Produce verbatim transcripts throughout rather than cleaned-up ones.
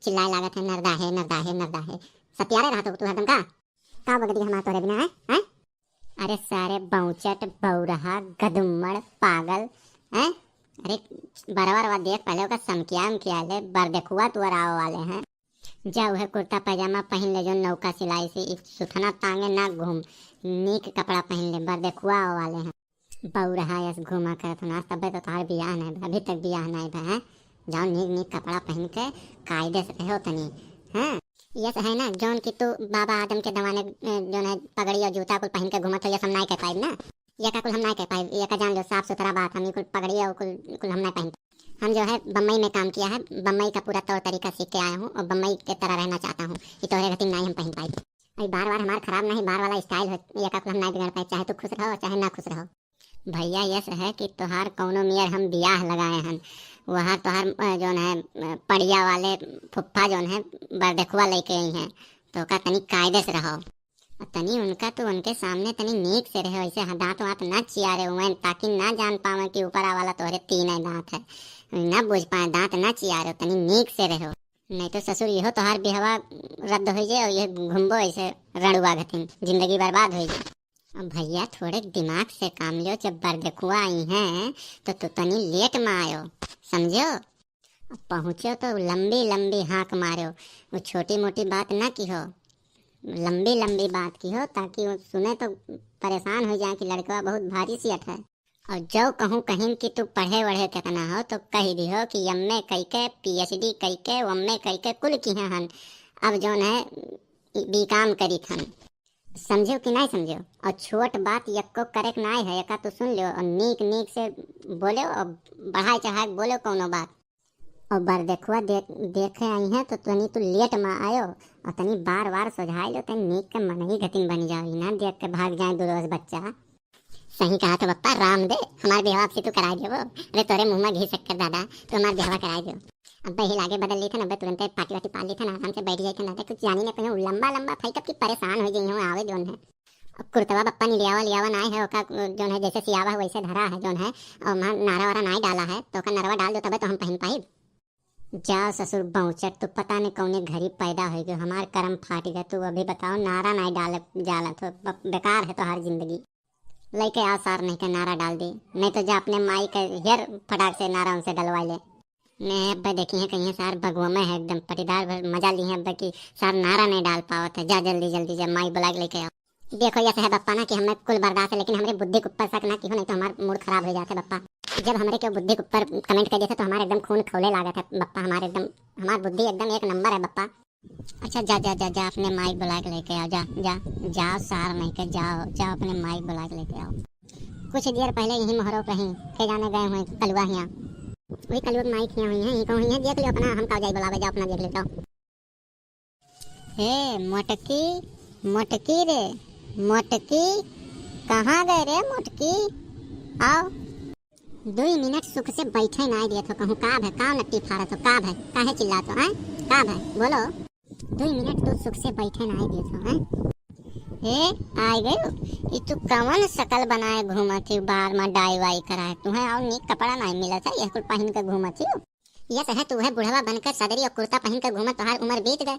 चिल्लाए लागत है, "नरदा है, नरदा है, नरदा है।" सतियारे रहत हो तू हरदम का? का बगड़ी हमार तोरे बिना है, हैं? अरे सारे बौचट, बौरहा, गदुम्मड़, पागल, हैं? अरे बरवा रवा देख, पहले ओका समकिया उमकिया ले, बरदेखुआ तुअरावे वाले हैं। जा उहे कुर्ता पैजामा पहिन ले, जौन नौका सिलाई से, ई सुथना तांगे ना घूम, नीक कपड़ा पहिन ले, बरदेखुआ आवे वाले हैं। बौरहा यस घूमा करत हो ना, तबे तो तोहार बियाह नाई बा, अभी तक बियाह नाई बा, हैं? जाओ नीक नीक कपड़ा पहिन के कायदे से रहो तनी, हैं? यस है ना, जौन कि तू बाबा आदम के दवाने, अ, जौन है पगड़ी और जूता कुल पहिन के घूमत हो, यस हम नाई कह पाइब ना। ये का कुल हम नाई कह पाइब, ये का जान लो, साफ सुथरा बात, हम ये कुल पगड़ी और कुल, कुल हम नाई पहिन। हम जो है बम्बई में काम किया है, बम्बई का पूरा तौर तरीका सीख के आया हूँ और बम्बई के तरह रहना चाहता हूँ। ये तोहरे गतिन नाई हम पहिन पाइब। अरे बार बार हमार खराब नहीं, बार वाला style है, ये का कुल हम नाई बिगाड़ पाइब, चाहे तू खुश रहो और चाहे ना खुश रहो। भैया यस है कि तोहार कौनो मियर हम बियाह लगाए हन, वहाँ तोहार, अ, जौन है, अ, पड़िया वाले फुफ्फा जौन है बरदेखुआ लेके आई हैं, तो का तनी कायदे से रहो। और तनी उनका तो उनके सामने तनी नीक से रहो, ऐसे ह-, दांत वांत ना चियारे हुए, ताकि ना जान पावे कि ऊपरा वाला तोहरे तीन दांत है, ना बुझ पाए, दांत ना चियारे, तनी नीक से रहो। नहीं तो ससुर, इहो तोहार बिहवा रद्द हो जाए और ये घूमबो ऐसे रड़ुआ घतिन, जिंदगी बर्बाद हो जाए। अब भैया थोड़े दिमाग से काम लियो, जब बरदेखुआ आई हैं तो तू तनी लेट में आयो, समझो? अब पहुँचो तो लंबी लंबी हाँक मारो, वो छोटी मोटी बात ना किहो, लंबी लंबी बात किहो, ताकि वो सुने तो परेशान हो जाए कि लड़कवा बहुत भारी सियट है। और जो कहूँ कहिन कि तू पढ़े वढ़े कितना हो, तो कह दिहो कि एम ए कई के, पी एच डी कई के, एम ए कई के कुल किहे हन। अब जौन है, बी काम करी थन। समझो कि नहीं समझो? और छोट बात यक्को करे के नाई है, एका तू सुन लो और नीक नीक से बोलो और बढ़ाई चढ़ाई के बोलो कौनो बात। और बरदेखुआ दे-, देखे आई हैं तो तनी तू लेट में आयो और तनी बार बार सोझाई लो, तनी नीक के मनई गतिन बन जाओ, ई ना देख के भाग जाए दुरोस बच्चा। सही कहा तो बप्पा, राम दे, हमार बियाह आपसे तू कराई देबो। अरे तोरे मुँह में घी शक्कर दादा, तू हमार बियाह कराई देबो। अब्बे ही लागे बदल ली थे ना, अब्बे तुरंते पार्टी वार्टी पाल ली थे ना, आराम से बैठ जाई थे ना, कुछ जानी नहीं कहीं लंबा लंबा फैकब की परेशान हो जाई हूँ आवे जौन है। अब कुर्तवा बप्पा ने लियावा लियावा नाई है, ओका जौन है जैसे सियावा है वैसे धरा है जौन है, और वहाँ नारा वारा नाई डाला है, तो ओका नरवा डाल दो तबे तो हम पहन पाइब। जा ससुर बौचट, तू पता नहीं कौने घरी पैदा हो गयो, हमार करम फाट गए। तू अभी बताओ, नारा नाई डाल जालत हो, ब-, बेकार है तोहार जिंदगी। लइके आ सार नहीं के नारा डाल दे, नहीं तो जा अपने माई के हेर फटाक से नारा उनसे डलवा ले। ने अब्बे देखी है कहीं सार बगुआ में है एकदम पटीदार भर मजा ली है अब्बे की सार नारा नहीं डाल पावत है। जा जल्दी जल्दी जा माई बुला के लेके आओ। देखो यस है बप्पा ना कि हमें कुल बर्दाश्त है, लेकिन हमरे बुद्धि के ऊपर शक ना किहो, नहीं तो हमार मूड खराब हो जाता है बप्पा। जब हमरे के बुद्धि के ऊपर कमेंट कर देते तो हमारे एकदम खून खौले लागत है बप्पा, हमारे एकदम, हमार बुद्धि एकदम एक नंबर है बप्पा। अच्छा जा जा जा जा अपने माई बुला के लेके आओ, जा जा। जाओ सार नहीं के, जाओ जाओ अपने माई बुला के लेके आओ। कुछ देर पहले यही मोहरो कहीं के जाने गए हुए कलुआ हिया, वही कलुआ के माई खिया हुई है, यही कहूँ हुई है, देख लियो अपना, हम का जाई बुलावे, जाओ अपना देख लेता। हे मोटकी, मोटकी रे, मोटकी, कहाँ गए रे मोटकी? आओ। दुई मिनट सुख से बैठे नाई देत हो, कहूँ का भय, का नट्टी फारत हो, का भय, काहे चिल्लात हो, आय? का भय, बोलो। दुई मिनट तू सुख से बैठे नाई देत हो, आय? हे, आय गयो, ई तू कवन शकल बनाए घूमत ही, बार में डाई वाई कराए, तुहे और नीक कपड़ा नाई मिलत है, यह कुल पहिन के घूमत ही। यस है तू है बुढ़वा बनकर सदरी और कुर्ता पहिन के घूमत, तोहार उम्र बीत गए।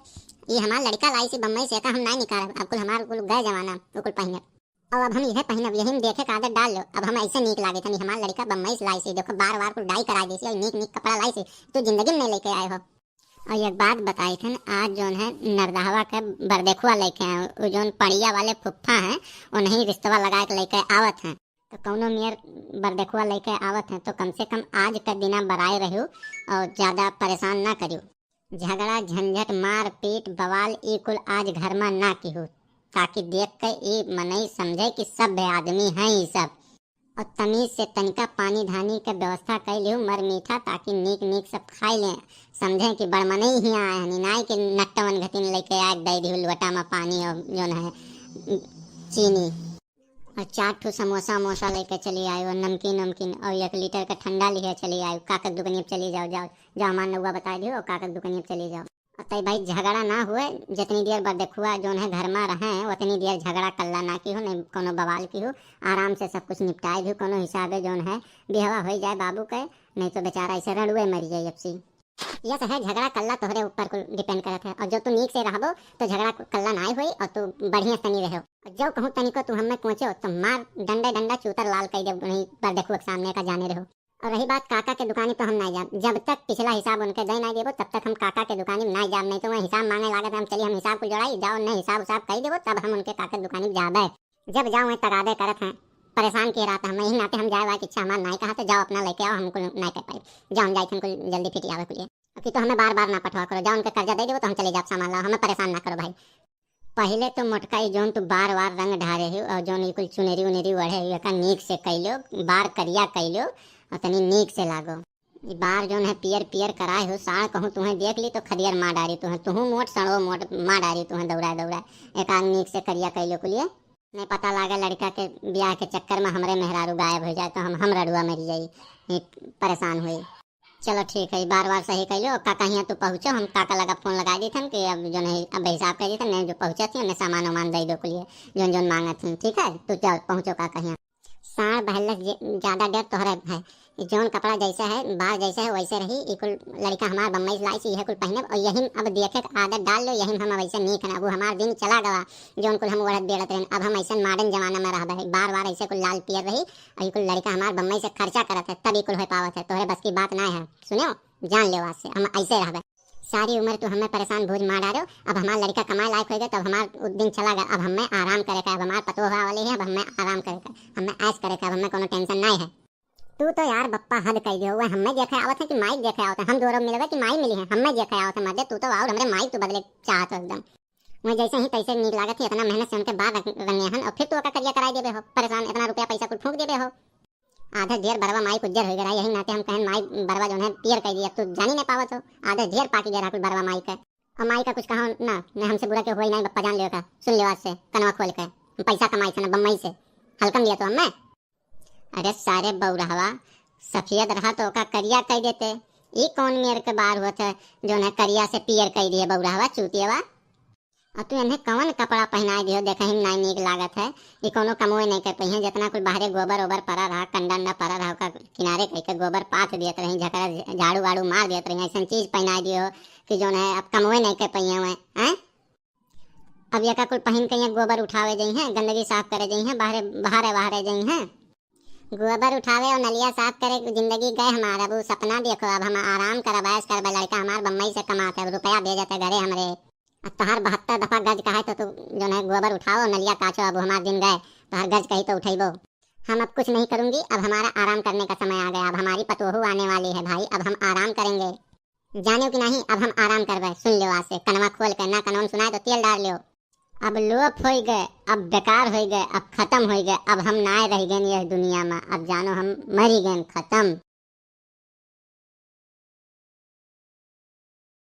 ई हमार लड़का लाई सी बम्बई से, एका हम नाई निकारब, अब कुल हमार कुल गए जमाना, वो कुल पहिनब। और अब हम यह पहिनब, यही में देखे का आदत डाल लो। अब हम ऐसे नीक लागे थनी, हमार लड़का बम्बई से लाई सी, देखो बार बार कुल डाई करा दे सी और नीक नीक कपड़ा लाई सी, तू जिंदगी में नहीं लेके आए हो। और एक बात बताई थन, आज जौन है नरदहवा के बरदेखुआ लेके आए, वो जौन पड़िया वाले फुफ्फा हैं, उन्हीं रिश्तवा लगा के लेके आवत हैं। तो कौनो मेर बरदेखुआ लेके आवत हैं, तो कम से कम आज के दिना बराए रहू और ज्यादा परेशान ना करू। झगड़ा, झंझट, मारपीट, बवाल, ई कुल आज घर में ना किहू, ताकि देख के ई मनई समझे कि सभ्य आदमी हैं ई सब। और तमीज से तनिका पानी धानी के व्यवस्था कर लिहू मर मीठा, ताकि नीक नीक सब खाई लें, समझें कि बड़ मनई ही आए हैं, नाई के नट्टवन घटिन लेके आए दे दिहू लोटा में पानी और जौन है चीनी। और चार ठो समोसा वमोसा लेके चली आयो, नमकीन वमकीन, और एक लीटर का ठंडा लिहे चली आयो। काका के दुकनिया पे चली जाओ, जाओ, जाओ, हमार नौवा बताई दियो, और काका के दुकनिया पे चली जाओ। और तई भाई झगड़ा ना हुए, जितनी देर बरदेखुआ जौन है घर में रहे, उतनी देर झगड़ा कल्ला ना किहू, नहीं कोनो बवाल किहू, आराम से सब कुछ निपटाए दिहू, कोनो हिसाबे जौन है बिहवा हो जाए बाबू के, नहीं तो बेचारा ऐसे रड़ुए मर जाए अब सी। यस है, झगड़ा कल्ला तोहरे ऊपर कुल depend करत है। और जो तू नीक से रहबो तो झगड़ा कल्ला नाय होई और तू बढ़िया से तनी रहो। और जो कहूँ तनिको तू हमें कोचो तो मार डंडे डंडा चूतर लाल कई देब वहीं पर देखो सामने का जाने रहो। और रही बात काका के दुकानी तो हम नाय जाब, जब तक पिछला हिसाब उनके दे नाय देबो तब तक हम काका के दुकानी में नाय जाब, नहीं तो वह हिसाब मांगे लागत हम चली हम हिसाब को जोड़ाई जाओ नहीं हिसाब उसाब कई देबो तब हम उनके काका के दुकानी में जाबे। जब जाओ वहीं तगादे करत हैं, परेशान के रात हम यही नाते हम जाए वाला कि अच्छा हमार नाय कहा तो जाओ अपना लेके आओ हमको नाय कर पाए, जाओ हम जाए थे हमको जल्दी फिटी आवे के लिए। अब की तो हमें बार बार ना पठवा करो, जाओ उनके कर्जा दे देबो तो हम चले जाब सामान लाओ, हमें परेशान ना करो भाई। पहिले तो मोटका ई जौन तू बार बार रंग ढारे हो और जौन ई कुल चुनरी उनरी ओढ़े हो एका नीक से कइलो, बार करिया कइलो और तनी नीक से लागो। ई बार जौन है पियर पियर कराए हो साड़ कहूँ तुहें देख ली तो खदियर मार डारी तुहें, तुहूँ मोट सड़ो मोट मार डारी तुहें दौड़ा दौड़ा। एका नीक से करिया कइलो कुलिए, नहीं पता लागे लड़का के ब्याह के चक्कर में हमरे मेहरारू गायब हो जाए तो हम हम रड़ुआ मरी जाई, ये परेशान हुई। चलो ठीक है, बार बार सही कइलो, काका हियाँ तू पहुँचो, हम काका लगा फोन लगा दी थन कि अब जो नहीं अब हिसाब कर दी थन, नहीं जो पहुँचत ही उन्हें सामान वामान दे दो कुलिए, जोन जोन मांगत ही, ठीक है, तू चल पहुँचो काका हियाँ। साढ़ बहलस जे-, ज्यादा डर तोहरे है, जोन कपड़ा जैसे है, बार जैसे है वैसे रही, ई कुल लड़का हमार बम्बई से लाई से यह कुल पहनब और यही अब देखे के आदत डाल लो, यही हम वैसे नीक है, अब हमार दिन चला गवा, जोन कुल हम ओढ़त बेड़त रहन, अब हम ऐसे मॉडर्न जमाना में रहबे, बार बार ऐसे कुल लाल पियर रही, और ई कुल लड़का हमार बम्बई से खर्चा करत है, तब ई कुल हो पावत है, तोहरे बस की बात ना है, सुनो। जान लेवा से हम ऐसे रहबे। सारी उम्र तू हमें परेशान भूज मार डारो, अब हमार लड़का कमाए लायक हो गए, तब हमार उ दिन चला गया, अब हमें आराम करे का, अब हमार पतोह वाले हैं, अब हमें आराम करे का, हमें ऐश करे का, अब हमें कोनो टेंशन नहीं है। तू तो यार बप्पा हद कर दियो, वह हमें देखे आवत है कि माइक देखे आवत है, हम दोनों मिलवे कि माई मिली है, हमें देखे आवत है मर्दे, तू तो और हमरे माइक तू बदले चाहत हो एकदम। वह जैसे ही तैसे नीक लागत है, इतना मेहनत से उनके बार रंग-, रंगे हन और फिर तू ओका करिया कराई देबे हो, परेशान इतना रुपया पैसा कुल फूंक देबे हो। आधा ढेर बरवा माई उज्जर हो गया, यही नाते हम कहन माई बरवा जौन है पियर कर दी, अब तू जानी नहीं पावत हो, आधा ढेर पाकी गया कुल बरवा माई का। और माई का कुछ कहा ना, नहीं हमसे बुरा के हुआ ही नहीं, बप्पा जान लेवे का, सुन लेवा से कनवा खोल के, हम पैसा कमाई से ना बम्बई से, हल्कम दिया तो हमें। अरे सारे बौरहवा, सफेद रहा तो ओका करिया कर देते, ई कौन मेर के बार होत है, जौन है करिया से पियर कर दिए बौरहवा चूतियावा। और तू इन्हें कवन कपड़ा पहनाए दियो, देखा ही नाई नीक लागत है। ई कोनो कमोए नहीं कर पइहें, जितना कुल बाहरे गोबर ओबर पड़ा रहा, कंडा अंडा पड़ा रहा, ओकर किनारे कह के गोबर पाथ दियत रही, झकरा झ-, झाड़ू वाड़ू मार दियत रही, ऐसन चीज पहनाए दियो कि जौन है अब कमोए नहीं कर पइहें हुए, हैं? अब यका कुल पहन के यहाँ गोबर उठावे जइहें, गंदगी साफ करे जइहें, बाहरे, बाहरे, बाहरे जइहें। गोबर उठावे और नलिया साफ करे, जिंदगी गए हमार, अब उ सपना देखो, अब हम आराम करब, ऐश करब, लड़का हमार बम्बई से कमात है, रुपया भेजत है घरे हमरे। अब तोहार बहत्तर दफा गज कहे तो तू जौन है गोबर उठाओ, नलिया काचो, अब हमार दिन गए, तोहार गज कही तो उठैबो। हम अब कुछ नहीं करूंगी, अब हमारा आराम करने का समय आ गया, अब हमारी पतोहू आने वाली है भाई, अब हम आराम करेंगे। जानियो कि नहीं, अब हम आराम करबे, सुन लियो आज से, कनवा खोल के, ना कनवा में सुनाए तो तेल डाल लियो। अब लोप होई गए, अब बेकार होई गए, अब खत्म होई गए, अब हम नाय रह गए यह दुनिया में, अब जानो हम मरी गए खत्म।